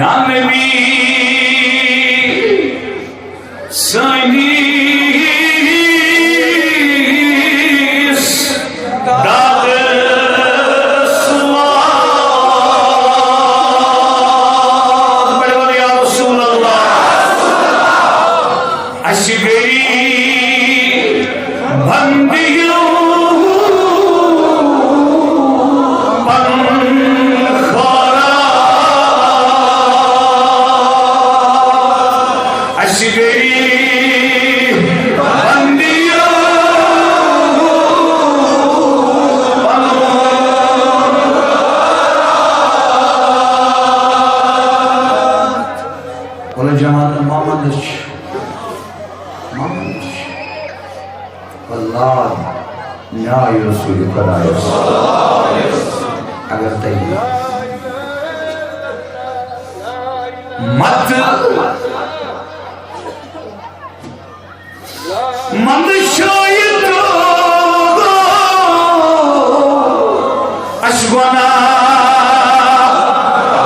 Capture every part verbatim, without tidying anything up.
یا نبی سٲنِس دادس واد، پٔرِو یا رسول اللہ، اَسہِ گٔیہِ بندیو پنُن خوراک۔ اَسہِ گٔیہِ بندیو پنُن خوراک۔ وَلہٕ جماعت محمد چھِ۔ محمد چھِ۔ اللہ، نیاے رسول خدایس۔ اگر تۄہہِ مت مند شاید اَسہِ گۄناہ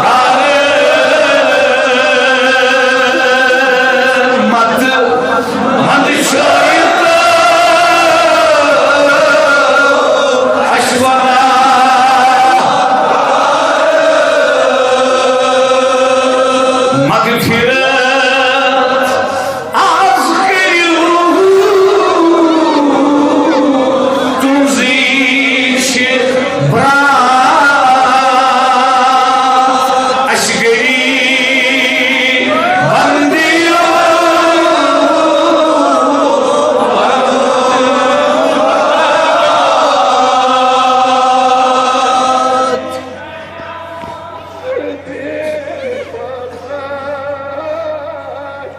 گار مت مند شاید اَسہِ گۄناہ مغفرت۔ آز کٔرِو تُہنٛزٕے چھِ برات، اَسہِ گٔیہِ بندیو۔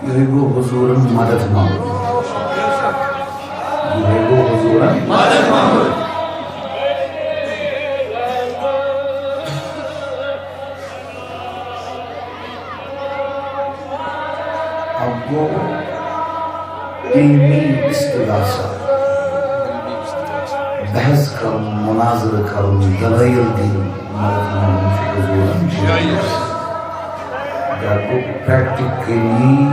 یِہوٚے گوٚو حضوٗرن مدد منٛگُن۔ یِہوٚے گوٚو حضوٗرن مدد منٛگُن۔ اب گوٚو علمی استغاثہ۔ بحث کرُن، مناظرٕ کرُن، دلائل دِنۍ، مدد منٛگُن چھُ حضوٗرن جٲیِز۔ گوٚو پریکٹیکلی